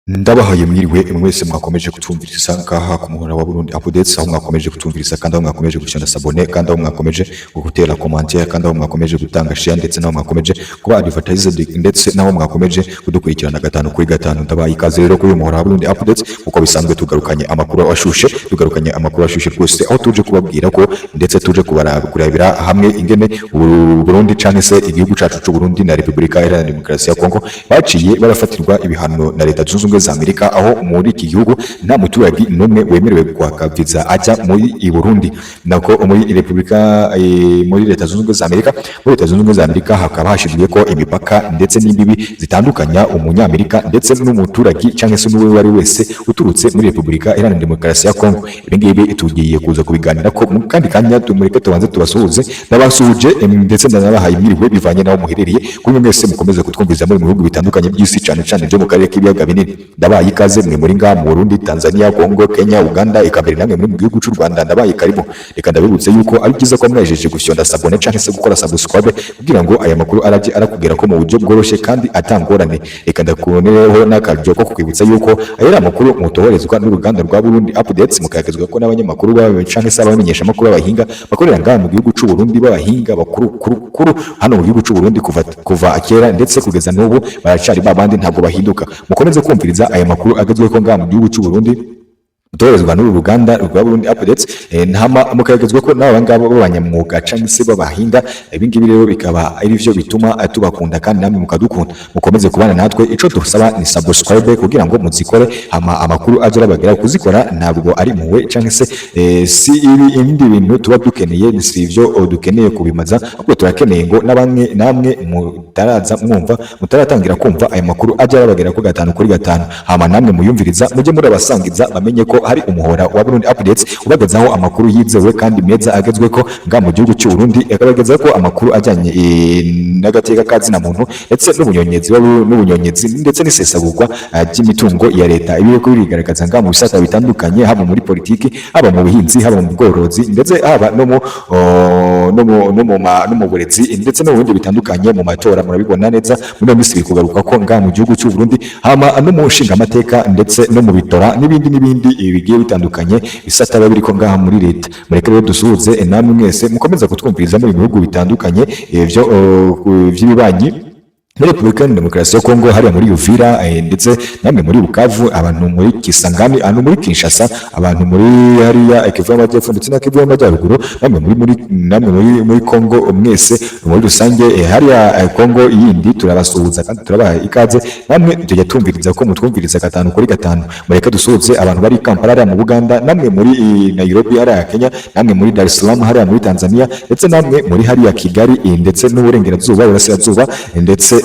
Ndabahaye mwiriwe mwese mwakomeje kutumviriza ngaha ku muhora wa Burundi Updates, aho mwakomeje kutumviriza kandi aho mwakomeje gushyira s'abonner, kandi aho mwakomeje gutera commentaire, kandi aho mwakomeje gutanga share, ndetse n'aho mwakomeje kuba advertised, ndetse n'aho mwakomeje kudukurikirana gatanu kuri gatanu. Ndabaye ikaze rero kuri uyu muhora wa Burundi Updates. Uko bisanzwe tugarukanye amakuru ashushe, tugarukanye amakuru ashushe rwose, aho tuje kubabwira ko ndetse tuje kurebera hamwe ingene Burundi canke se igihugu cacu c'u Burundi na Repubulika Iharanira Demokarasi ya Kongo baciye barafatirwa ibihano na Leta Zunze Ubumwe za Amerika, aho muri iki gihugu nta muturage n'umwe wemerewe kwaka visa ajya muri i Burundi, nako muri Repubulika muri Leta Zunze Ubumwe za Amerika. Muri Leta Zunze Ubumwe za Amerika hakaba hashyizwe ko imipaka ndetse n'imbibi zitandukanya umunyamerika ndetse n'umuturage cyangwa se n'uwo ari wese uturutse muri Repubulika Iharanira Demokarasi ya Kongo. Ibi ngibi tugiye kuza kubiganira ko mu kandi kanya. Tumureke tubanze tubasuhuze. Ndabasuhuje ndetse ndanabahaye mwiriwe bivanye n'aho muherereye. Kuri mwese mukomeze kutwumviza muri mu bihugu bitandukanye by'isi, cyane cyane byo mu karere k'ibiyaga binini, ndabaye ikaze. Mwe muri ngaha mu Burundi, Tanzania, Kongo, Kenya, Uganda, eka mbere namwe muri mu gihugu cy'u Rwanda, ndabaye karibu. Reka ndabibutse yuko ari byiza ko mwajeje gufyonda s'abonner canke se gukora subscribe kugira ngo aya makuru arajye arakugera ko mu buryo bworoshye kandi atangorane. Reka ndakubonereho n'akaryo ko kukwibutsa yuko aya ari amakuru mutoherezwa n'uruganda rwa Burundi Updates, mukayagezwa ko n'abanyamakuru babo canke se abamenyesha amakuru b'abahinga bakorera ngaha mu gihugu cy'u Burundi, b'abahinga bakuru kuru, kuru hano mu gihugu cy'u Burundi kuva kera ndetse kugeza n'ubu baracari babandi, ntabwo bahinduka. Mukomeze kumviriza aya makuru agezweho ngaha mu gihugu cy'u Burundi utorezwa n'uru ruganda rwa Burundi Updates, ntama mukayagezwa ko n'aba ngaba b'abanyamwuga canke se b'abahinga. Ibi ngibi rero bikaba ari byo bituma tubakunda kandi namwe mukadukunda. Mukomeze kubana natwe. Ico dusaba ni subscribe kugira ngo muzikore, hama amakuru aje arabagera. Kuzikora ntabwo ari muwe canke se si ibi ibindi bintu tuba dukeneye, si ivyo dukeneye kubimaza, ahubwo turakeneye ngo n'abamwe namwe mutaraza mwumva, mutaratangira kumva aya makuru aje arabagera ko gatanu kuri gatanu, hama namwe muyumviriza mujye murabasangiza, bamenye ko hari umuhora wa Burundi Updates ubagezaho amakuru yizewe kandi meza agezweko nga mu gihugu cy'u Burundi, akabagezaho ko amakuru ajyanye n'agateka ka zina muntu ndetse n'ubunyonyezi ndetse n'isesagurwa ry'imitungo ya leta. Ibi biriko birigaragaza nga mu bisata bitandukanye, haba muri politiki, haba mu buhinzi, haba mu bworozi, ndetse haba no mu oh, no mu no mu ma- no mu burezi, ndetse no mu bindi bitandukanye, mu matora murabibona neza muri iyo minsi biri kugaruka ko nga mu gihugu cy'u Burundi, hama no mu nshingamateka ndetse no mu bitora n'ibindi n'ibindi bigiye bitandukanye, bisata biba biriko ngaha muri leta. Mureke rero dusuhuze namwe mwese mukomeza kutwumviriza muri bihugu bitandukanye byo by'ibibanyi, muri Repubulika Iharanira Demokarasi ya Kongo hariya muri Uvira, ndetse namwe muri Bukavu, abantu muri Kisangani, abantu muri Kinshasa, abantu muri hariya Kivu y'Amajyepfo ndetse na Kivu y'Amajyaruguru, namwe muri Kongo mwese muri rusange, hariya Kongo yindi, turabasuhuza kandi turabaha ikaze. Namwe tujya tumviriza ko mutwumviriza gatanu kuri gatanu. Mureke dusuhuze abantu bari i Kampala hariya mu Buganda, namwe muri Nairobi hariya Kenya, namwe muri Dar es Salaam hariya muri Tanzania, ndetse namwe muri hariya Kigali, ndetse n'uburengerazuba, uburasirazuba, ndetse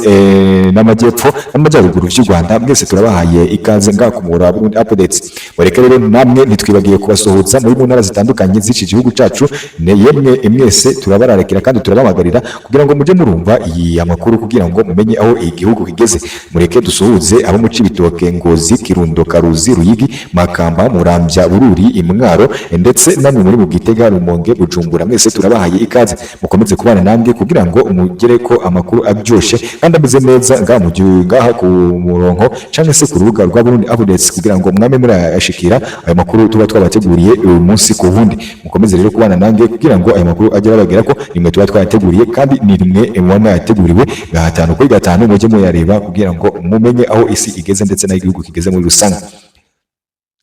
n'amajyepfo n'amajyaruguru by'u Rwanda. Mwese turabahaye ikaze ngaha ku muhora wa Burundi Updates. Mureke rero namwe ntitwibagiye kubasuhuza muri mu ntara zitandukanye z'iki gihugu cacu. Yemwe mwese turabararikira kandi turabahamagarira kugira ngo mujye murumva iyi amakuru kugira ngo mumenye aho igihugu kigeze. Mureke dusuhuze abo mu Cibitoke, Ngozi, Kirundo, Karuzi, Ruyigi, Makamba, Muramvya, Bururi, Imwaro, ndetse namwe muri Bugitega, Rumonge, Bujumbura, mwese turabahaye ikaze. Mukomeze kubana namwe kugira ngo mugere ko amakuru aryoshe kandi ameze neza ngaha mu gihugu, ngaha ku murongo cyangwa se ku rubuga rwa Burundi Updates, kugira ngo mwame murayashikira ayo makuru tuba twabateguriye uyu munsi ku wundi. Mukomeze rero kubana nange kugira ngo ayo makuru agere abagera ko nimwe tuba twayateguriye, kandi ni rimwe muba mwayateguriwe gatanu kuri gatanu. Mujye muyareba kugira ngo mumenye aho isi igeze ndetse n'aho igihugu kigeze muri rusange.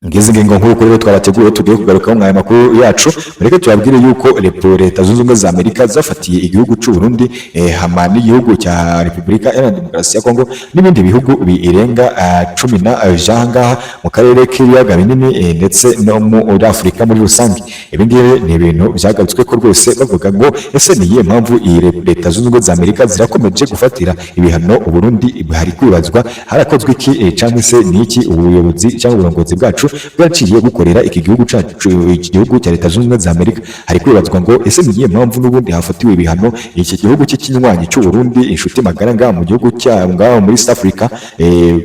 Ngizi ngingo nkuru rero twabateguye tugiye kugarukaho mwaya makuru yacu. Mureke tubabwire yuko Leta Zunze Ubumwe za Amerika zafatiye igihugu cy'u Burundi, hama n'igihugu cya Repubulika Iharanira Demokarasi ya Kongo n'ibindi bihugu birenga 10 na vyangaha mu karere k'ibiyaga binini, ndetse no muri Afurika muri rusange. Ibi ngibi ni ibintu byagarutswe ko rwose bavuga ngo ese ni iyihe mpamvu iyi Leta Zunze Ubumwe za Amerika zirakomeje gufatira ibihano u Burundi? Hari kwibazwa harakozwe iki, cyangwa se ni iki ubuyobozi cyangwa uburongozi bwacu bwaciye bukorera iki gihugu cacu, iki gihugu cya Leta Zunze Ubumwe za Amerika. Hari kwibazwa ngo ese ni iyihe mpamvu n'ubundi hafatiwe ibihano iki gihugu cy'ikinywanyi cy'u Burundi, inshuti magara ngaha mu gihugu cya ngaho muri East Africa?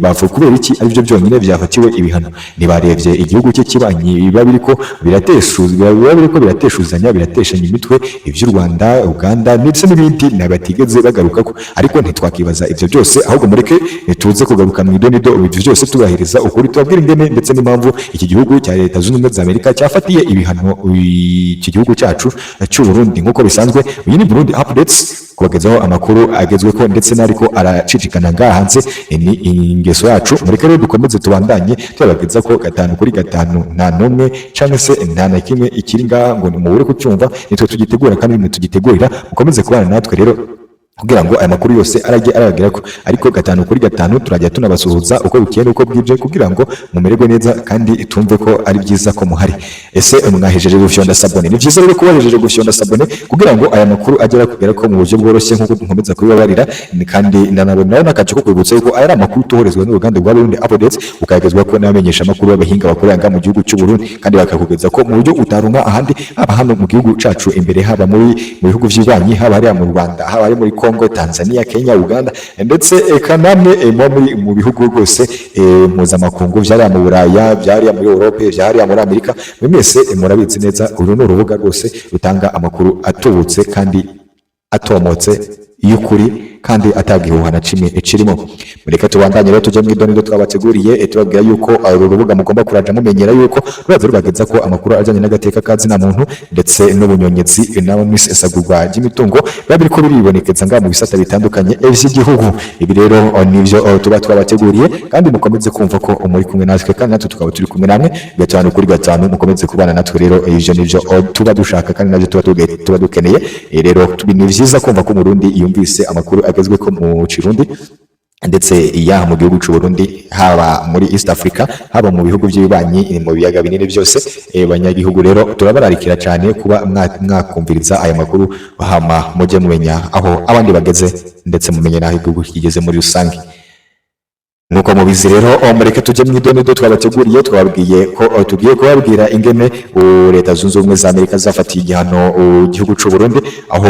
Bavuga kubera iki aribyo byonyine byafatiwe ibihano? Ntibarebye igihugu cye kibanyi biba biriko birateshuza, biba biriko birateshuzanya, birateshanya imitwe, iby'u Rwanda, Uganda ndetse n'ibindi ntabatigeze bagaruka ko. Ariko ntitwakibaza ibyo byose, ahubwo mureke tuze kugaruka mu idonido ibyo byose, tubahiriza ukuri, tubabwira ingene ndetse n'impamvu iki gihugu cya Leta Zunze Ubumwe za Amerika cyafatiye ibihano iki gihugu cyacu cy'u Burundi. Nk'uko bisanzwe, uyu ni Burundi Updates, kubagezaho amakuru agezweho ndetse n'ariko aracicikana ngaha hanze, ni ingeso yacu. Mureke rero dukomeze tubandanye tubabageza ko gatanu kuri gatanu, nta n'umwe cyangwa se nta na kimwe ikiri ngaha ngo mubure kucyumva. Nitwe tugitegura kandi nimwe tugitegurira. Mukomeze kubana natwe rero kugira ngo aya makuru yose arajye arababwira ko ariko gatanu kuri gatanu. Turajya tunabasuhuza uko bukeye n'uko bwije kugira ngo mumererwe neza kandi tumve ko ari byiza ko muhari. Ese mwahejeje gufyonda s'abonner? Ni byiza rero kuba wahejeje gufyonda s'abonner kugira ngo aya makuru agere kugera ko mu buryo bworoshye, nk'uko nkomeza kubibabarira. Kandi nanabona n'akace ko kwibutsa yuko aya ari amakuru tuherezwa n'uruganda rwa Burundi Updates, ukayagezwa ko n'abamenyesha amakuru b'abahinga bakorera ngaha mu gihugu cy'u Burundi, kandi bakakugeza ko mu buryo utaronka ahandi, haba hano mu gihugu cacu imbere, haba muri mu bihugu by'ibanyi, haba hariya mu Rwanda, haba ari muri Congo, Tanzania, Kenya, Uganda, ndetse eka namwe muba muri mu bihugu rwose mpuzamakungu, byariya mu Buraya, byariya muri Europe, byariya muri Amerika, mwe mwese murabizi neza. Uru ni urubuga rwose rutanga amakuru atubutse kandi atomotse y'ukuri kandi atagihuha na kimwe kirimo. Mureke tubandanye rero tujye mu idonido twabateguriye, tubabwira yuko uru rubuga mugomba kuraja mumenyera yuko ruraza rubageza ko amakuru ajyanye n'agateka ka zina muntu ndetse n'ubunyonyezi n'isesagurwa ry'imitungo biba biriko biribonekeza ngaha mu bisata bitandukanye vy'igihugu. Ibi rero nivyo tuba twabateguriye, kandi mukomeze kumva ko muri kumwe natwe, kandi natwe tukaba turi kumwe namwe gatanu kuri gatanu. Mukomeze kubana natwe rero, ivyo nivyo tuba dushaka kandi navyo tuba dukeneye. Rero ni vyiza kumva ko Umurundi yumvise amakuru agezweko mu Kirundi, ndetse yaha mu gihugu cy'u Burundi, haba muri East Africa, haba mu bihugu by'ibibanyi, mu biyaga binini byose. Banyagihugu rero, turabararikira cyane kuba mwakumviriza aya makuru, hama mujye mumenya aho abandi bageze, ndetse mumenye n'aho igihugu kigeze muri rusange. Nk'uko mubizi rero, mureke tujye mu idonido twabateguriye. Twababwiye ko tugiye kubabwira ingene Leta Zunze Ubumwe za Amerika zafatiye igihano igihugu cy'u Burundi, aho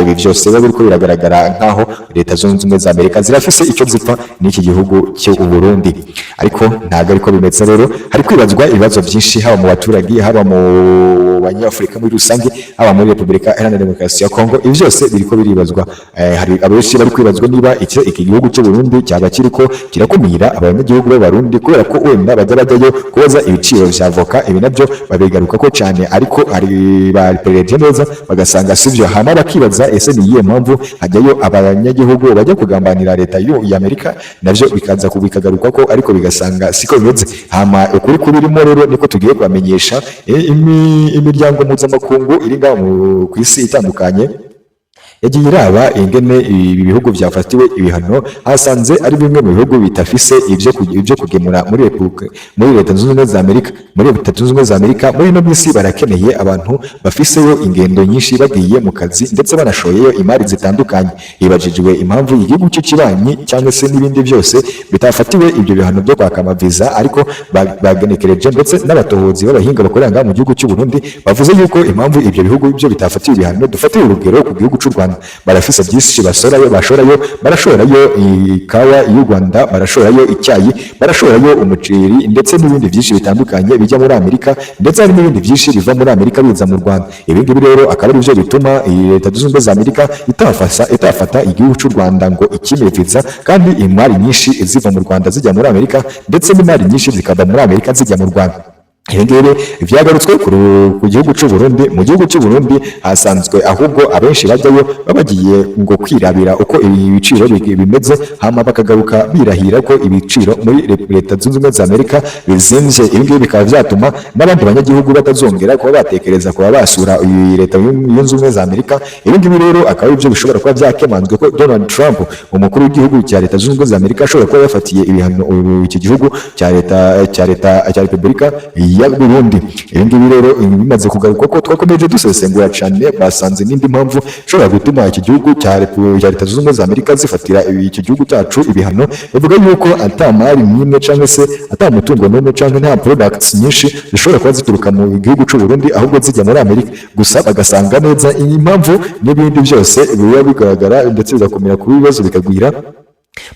ibi byose biba biriko biragaragara nk'aho Leta Zunze Ubumwe za Amerika zirafise icyo zipfa n'iki gihugu cy'u Burundi, ariko ntabwo ariko bimeze. Rero hari kwibazwa ibibazo byinshi, haba mu baturage, haba mu Banyafurika muri rusange, haba muri Repubulika Iharanira Demokarasi ya Kongo. Ibi byose biriko biribazwa. Hari abenshi bari kwibazwa niba iki gihugu cy'u Burundi cyaba kiriko kirakumira abanyagihugu b'Abarundi, kubera ko wenda bajya bajyayo kubaza ibiciro vya avoka. Ibi nabyo babigaruka ko cyane, ariko hari baperereje neza bagasanga sivyo. Hama bakibaza ese ni iyihe mpamvu hajyayo abanyagihugu bajya kugambanira leta ya Amerika? Navyo bikaza bikagaruka ko, ariko bigasanga siko bimeze. Hama ukuri kubirimo rero niko tugiye kubamenyesha. Imiryango mpuzamakungu iri ngaho ku isi itandukanye yagiye iraba ingene ibi bihugu byafatiwe ibihano, hasanze ari bimwe mu bihugu bitafise ibyo kugemura muri Republika, muri Leta Zunze Ubumwe za Amerika. Muri Leta Zunze Ubumwe za Amerika muri ino minsi barakeneye abantu bafiseyo ingendo nyinshi, bagiye mu kazi ndetse banashoyeyo imari zitandukanye. Hibajijwe impamvu igihugu cy'ikibanyi cyangwa se n'ibindi byose bitafatiwe ibyo bihano byo kwaka amaviza, ariko bagenekereje ndetse n'abatohozi b'abahinga bakorera ngaha mu gihugu cy'u Burundi bavuze yuko impamvu ibyo bihugu byo bitafatiwe ibihano, dufatiye urugero ku gihugu cy'u Rwanda, barafise byinshi basorayo, bashorayo, barashorayo ikawa y'u Rwanda, barashorayo icyayi, barashorayo umuceri ndetse n'ibindi byinshi bitandukanye bijya muri Amerika, ndetse hari n'ibindi byinshi biva muri Amerika biza mu Rwanda. Ibi ngibi rero akaba ari byo bituma iyi Leta Zunze Ubumwe za Amerika itafata igihugu cy'u Rwanda ngo ikime viza, kandi imari nyinshi ziva mu Rwanda zijya muri Amerika, ndetse n'imari nyinshi zikava muri Amerika zijya mu Rwanda. Ibi ngibi byagarutswe ku gihugu cy'u Burundi. Mu gihugu cy'u Burundi hasanzwe ahubwo abenshi bajyayo baba bagiye ngo kwirabira uko ibi biciro bimeze, hama bakagaruka birahira ko ibiciro muri Leta Zunze Ubumwe za Amerika bizimvye. Ibi ngibi bikaba byatuma n'abandi banyagihugu batazongera kuba batekereza kuba basura iyi Leta Yunze Ubumwe za Amerika. Ibi ngibi rero akaba ari byo bishobora kuba byakemanzwe ko Donald Trump, umukuru w'igihugu cya Leta Zunze Ubumwe za Amerika, ashobora kuba yafatiye ibihano iki gihugu cya Leta cya Repubulika ya Burundi. Ibi ngibi rero bimaze kugaruka ko twakomeje dusesengura cyane, basanze n'indi mpamvu ishobora gutuma iki gihugu cya Leta Zunze Ubumwe za Amerika zifatira iki gihugu cyacu ibihano. Bavuga yuko ata mari n'imwe cyangwa se ata mutungo n'umwe cyangwa nta products nyinshi zishobora kuba zituruka mu gihugu cy'u Burundi ahubwo zijya muri Amerika gusa. Bagasanga neza iyi mpamvu n'ibindi byose biba bigaragara ndetse bigakomera kuba ibibazo bikagwira.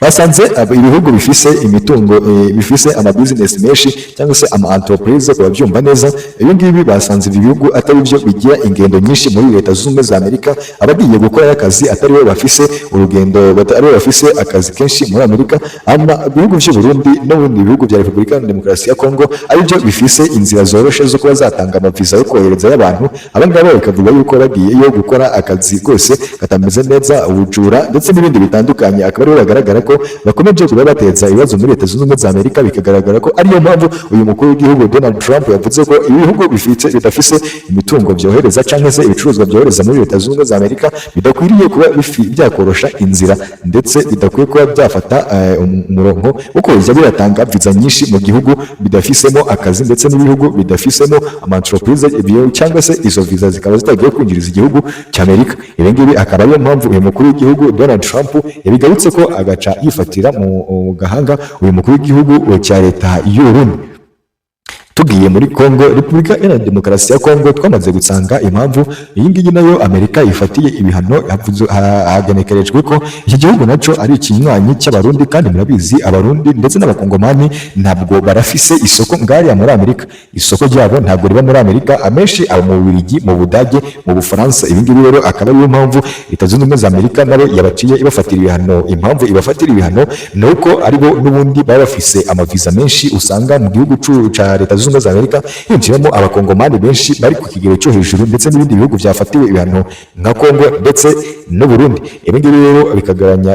Basanze ibihugu bifise imitungo, bifise ama business menshi cyangwa se ama entreprise, kubabyumva neza, ibi ngibi basanze ibi bihugu atari byo bigira ingendo nyinshi muri Leta Zunze Ubumwe za Amerika. Abagiye gukora akazi atari bo bafise urugendo, atari bo bafise akazi kenshi muri Amerika. Ama ibihugu by'u Burundi no mu bindi bihugu bya Repubulika ya Demokarasi ya Kongo aribyo bifise inzira zoroshe zo kuba zatanga amaviza yo koherezayo abantu. Aba ngaba bikavuga yuko bagiyeyo gukora akazi rwose katameze neza, ubujura ndetse n'ibindi bitandukanye, akaba aribo bagaragara ko bakomeje kuba bateza ibibazo muri Leta Zunze Ubumwe za Amerika. Bikagaragara ko ariyo mpamvu uyu mukuru w'igihugu Donald Trump yavuze ko ibihugu bifite bidafise imitungo byohereza cyangwa se ibicuruzwa byohereza muri Leta Zunze Ubumwe za Amerika bidakwiriye kuba byakorosha inzira, ndetse bidakwiye kuba byafata umurongo wo kujya biratanga viza nyinshi mu gihugu bidafisemo akazi, ndetse n'ibihugu bidafisemo ama entreprise ibyo cyangwa se izo viza zikaba zitagiye kwinjiriza igihugu cy'Amerika. Ibi ngibi akaba ariyo mpamvu uyu mukuru w'igihugu Donald Trump yabigarutse ko, agaca yifatira mu gahanga uyu mukuru w'igihugu cya Leta y'u Burundi. Tugiye muri Congo, Repubulika Iharanira Demokarasi ya Congo, twamaze gusanga impamvu iyi ngiyi nayo Amerika ifatiye ibihano. Hagenekerejwe ko iki gihugu naco ari ikinywanyi cy'Abarundi, kandi murabizi, Abarundi ndetse n'Abakongomani ntabwo barafise isoko ngariya muri Amerika. Isoko ryabo ntabwo riba muri Amerika, amenshi aba mu Bubiligi, mu Budage, mu Bufaransa. Ibi ngibi rero akaba ariyo mpamvu Leta Zunze Ubumwe za Amerika nabo yabaciye ibafatira ibihano. Impamvu ibafatira ibihano ni uko aribo n'ubundi baba bafise amaviza menshi. Usanga mu gihugu ca Leta Zunze Ubumwe za Amerika hinjiramo Abakongomani benshi bari ku kigero cyo hejuru, ndetse n'ibindi bihugu byafatiwe ibihano nka Kongo ndetse n'u Burundi. Ibi ngibi rero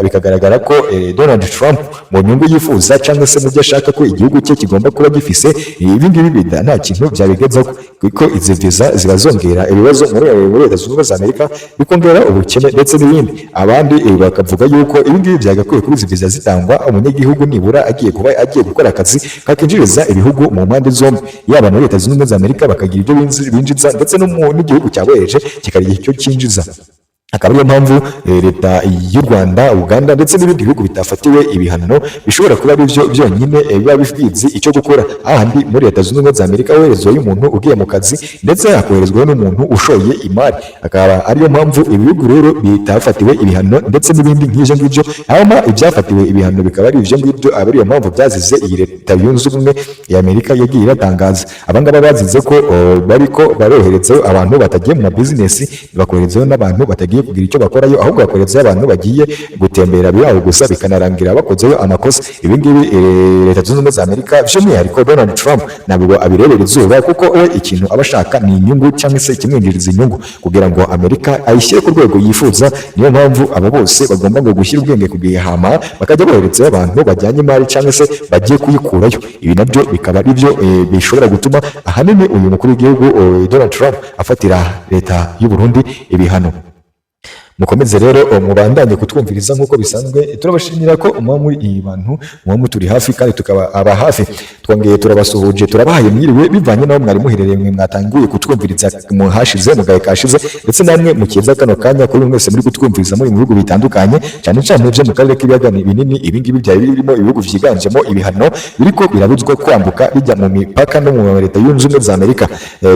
bikagaragara ko Donald Trump mu nyungu yifuza cyangwa se mu byo ashaka ko igihugu cye kigomba kuba gifise, ibi ngibi nta kintu byabigezaho, kuko izi viza ziba zongera ibibazo muri Leta Zunze Ubumwe za Amerika, bikongera ubukene ndetse n'ibindi. Abandi bakavuga yuko ibi ngibi byagakwiye kuba izi viza zitangwa umunyagihugu nibura agiye kuba agiye gukora akazi kakinjiriza ibihugu mu mpande zombi, yaba muri Leta Zunze Ubumwe za Amerika bakagira ibyo binjiza, ndetse no n'igihugu cyabohereje kikagira icyo cyinjiza. Akaba ariyo mpamvu Leta y'u Rwanda, Uganda ndetse n'ibindi bihugu bitafatiwe ibihano bishobora kuba ari byo byonyine biba bizi icyo gukora. Ahandi muri Leta Zunze Ubumwe za Amerika woherezwayo umuntu ugiye mu kazi, ndetse hakoherezwayo n'umuntu ushoye imari. Akaba ariyo mpamvu ibihugu rero bitafatiwe ibihano ndetse n'ibindi nk'ibyo ngibyo, hanyuma ibyafatiwe ibihano bikaba ari ibyo ngibyo, aba ariyo mpamvu byazize iyi Leta Yunze Ubumwe ya Amerika yagiye iratangaza. Abangaba bazize ko bariko baroherezayo abantu batagiye mu mabizinesi, bakoherezayo n'abantu batagiye kugira icyo bakorayo, ahubwo bakoherezayo abantu bagiye gutembera biraho gusa, bikanarangira bakozeyo amakosa. Ibi ngibi Leta Zunze Ubumwe za Amerika, by'umwihariko Donald Trump, ntabwo abirebera izuba, kuko we ikintu aba ashaka ni inyungu cyangwa se ikimwinjiriza inyungu kugira ngo Amerika ayishyire ku rwego yifuza. Niyo mpamvu abo bose bagomba ngo gushyira ubwenge ku gihe, hama bakajya boherezayo abantu bajyanye imari cyangwa se bagiye kuyikurayo. Ibi nabyo bikaba ari byo bishobora gutuma ahanini uyu mukuru w'igihugu Donald Trump afatira Leta y'u Burundi ibihano. Mukomeze rero mubandanye kutwumviriza nk'uko bisanzwe. Turabashimira ko muba muri iyi bantu muba muturi hafi kandi tukaba aba hafi. Twongeye turabasuhuje, turabahaye mwiriwe bivanye n'aho mwari muherereye, mwe mwatanguye kutwumviriza mu hashize, mu gahe kashize, ndetse namwe mukeza kano kanya. Kuri mwese muri kutwumviriza muri mu bihugu bitandukanye, cyane cyane byo mu karere k'ibiyaga binini, ibi ngibi byari birimo ibihugu byiganjemo ibihano biriko birabuzwa kwambuka bijya mu mipaka no mu Leta Yunze Ubumwe za Amerika.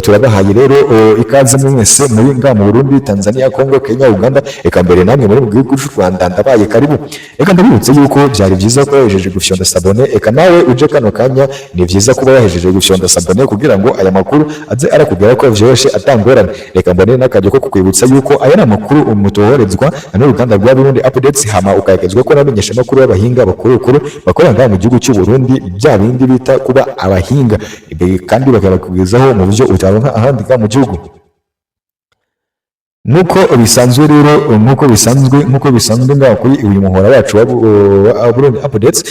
Turabahaye rero ikaze mwese muri nga mu Burundi, Tanzania, Congo, Kenya, Uganda, eka mbere namwe muri mu gihugu cy'u Rwanda, ndabaye karibu. Reka ndabibutse yuko byari byiza ko wahejeje gufyonda s'abonner. Eka nawe uje kano kanya, ni byiza kuba wahejeje gufyonda s'abonner kugira ngo aya makuru aze arakubwira ko vyoroshe atangorane. Reka mbone n'akajyo ko kukwibutsa yuko aya ni amakuru mutoherezwa n'uruganda rwa Burundi Updates, hama ukayagezwa ko n'abamenyesha amakuru y'abahinga bakuru kuru bakorera ngaha mu gihugu cy'u Burundi, bya bindi bita kuba abahinga. Ibi kandi bakabikugezaho mu buryo utaronka ahandi ngaha mu gihugu. Nk'uko bisanzwe rero, nk'uko bisanzwe ngaho kuri uyu muhora wacu wa Burundi Updates,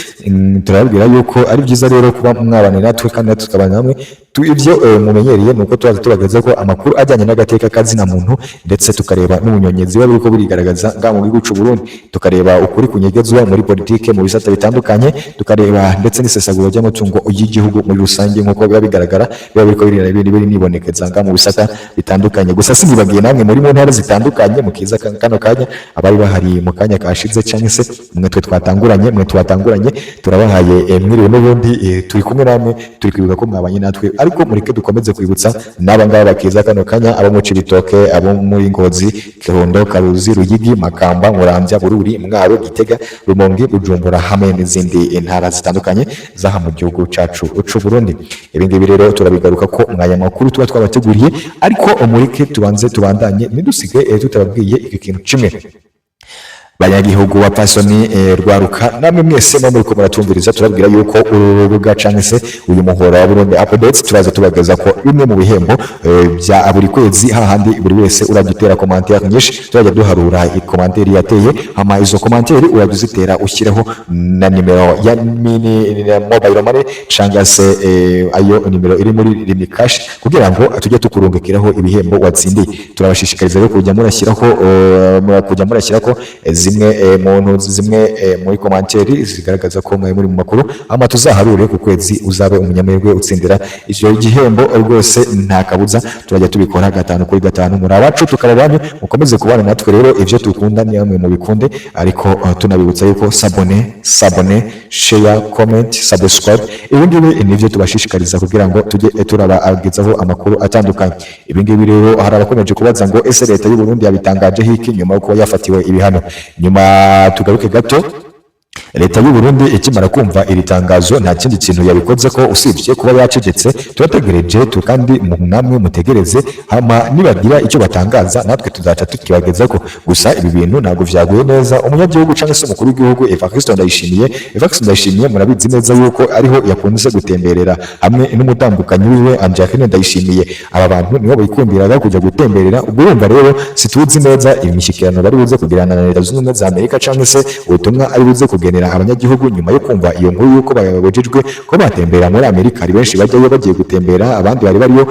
turababwira yuko ari byiza rero kuba mwabana natwe kandi natwe tukabana namwe. Ivyo mumenyereye nuko turaza tubageza ko amakuru ajyanye n'agateka kazina muntu, ndetse tukareba n'ubunyonyezi buba buriko burigaragaza ngaha mu gihugu c'u Burundi, tukareba ukuri kunyegezwa muri politike mu bisata bitandukanye, tukareba ndetse n'isesagura ry'amatungo y'igihugu muri rusange, nk'uko biba bigaragara, biba biriko birinibonekeza ngaha mu bisata bitandukanye. Gusa sinibagiye namwe muri mu ntara zitandukanye mukiza kano kanya, abari bahari mu kanya kashize, cyangwa se mwe twe twatanguranye, mwe twatanguranye, turabahaye mwiriwe. N'ubundi turi kumwe namwe, turi kwibuka ko mwabanye natwe. Ariko mureke dukomeze kwibutsa n'aba ngaba bakiza kano kanya, abo mu Cibitoke, abo muri Ngozi, Kirundo, Karuzi, Ruyigi, Makamba, Muramvya, Bururi, Mwaro, Gitega, Rumonge, Bujumbura hamwe n'izindi ntara zitandukanye zaha mu gihugu cacu c'u Burundi. Ibi ngibi rero turabigaruka ko mwaya makuru tuba twabateguriye, ariko mureke tubanze tubandanye, ntidusige tutababwiye iki kintu kimwe. Banyagihugu wa pasoni, rwaruka, namwe mwese mwe muriko muratumviriza, turabwira yuko uru rubuga canke se uyu muhora wa Burundi Updates turaza tubageza ko bimwe mu bihembo bya buri kwezi, hahandi buri wese urajya utera commentaire nyinshi, turajya duharura commentaire yateye, hama izo commentaire urajya uzitera ushyireho na nimero ya mini ya mobile money cyangwa se ayo nimero iri muri Lumicash, kugira ngo tujye tukurungikiraho ibihembo watsindiye. Turabashishikariza rero kujya murashyiraho kujya murashyirako zimwe mu ntuzi, zimwe muri commentaire zigaragaza ko mwari muri mu makuru, hama tuzaharure ku kwezi, uzabe umunyamahirwe utsindira icyo gihembo. Rwose nta kabuza turajya tubikora gatanu kuri gatanu. Muri abacu tukaba banyu, mukomeze kubana natwe. Rero ivyo dukunda ni bamwe mu bikunde, ariko tunabibutsa yuko s'abonner, s'abonner, share, comment, subscribe, ibi ngibi nivyo tubashishikariza kugira ngo tujye turabagezaho amakuru atandukanye. Ibi ngibi rero, hari abakomeje kubaza ngo ese leta y'u Burundi yabitangajeho iki nyuma yo kuba yafatiwe ibihano? Nyuma tugaruke gato, leta y'u Burundi ikimara kumva iri tangazo nta kindi kintu yabikoze ko usibye kuba yacecetse. Turategereje tu kandi namwe mutegereze, hama nibagira icyo batangaza natwe tuzaca tukibagezako. Gusa ibi bintu ntabwo vyaguye neza umunyagihugu cyangwa se umukuru w'igihugu Evariste Ndayishimiye. Evariste Ndayishimiye murabizi neza yuko ariho yakunze gutemberera hamwe n'umutambukanyi wiwe Angeline Ndayishimiye. Aba bantu nibo bikundiraga kujya gutemberera. Ubwo urumva rero situzi neza imishyikirano bari buze kugirana na Leta Zunze Ubumwe za Amerika, cyangwa se ubutumwa ari buze kugenera abanyagihugu nyuma yo kumva iyo nkuru yuko babujijwe ko batembera muri Amerika. Hari benshi bajyayo bagiye gutembera, abandi bari bariyo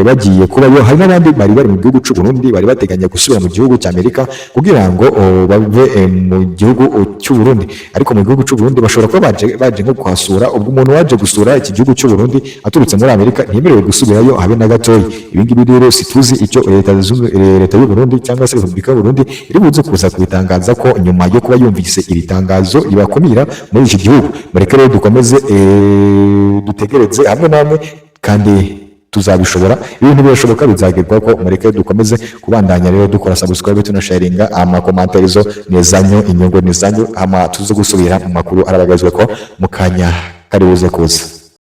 bagiye kubayo, hari n'abandi bari bari mu gihugu cy'u Burundi bari bateganya gusubira mu gihugu cya Amerika kugira ngo bave mu gihugu cy'u Burundi. Ariko mu gihugu cy'u Burundi bashobora kuba baje nko kuhasura. Ubwo umuntu waje gusura iki gihugu cy'u Burundi aturutse muri Amerika ntiyemerewe gusubirayo habe na gatoyi. Ibi ngibi rero situzi icyo leta y'u Burundi cyangwa se Repubulika y'u Burundi iri buze kuza kubitangaza ko nyuma yo kuba yumvise iri tangazo ribakumira muri iki gihugu. Mureke rero dukomeze dutegereze hamwe namwe, kandi tuzabishobora, ibintu birashoboka, bizagerwaho ko. Mureke dukomeze kubandanya rero dukora subscribe, tunasharinga amakomanterizo nizanyu, inyungu nizanyu, hama tuze gusubira mu makuru arabagazwe ko mu kanya kari buze kuza.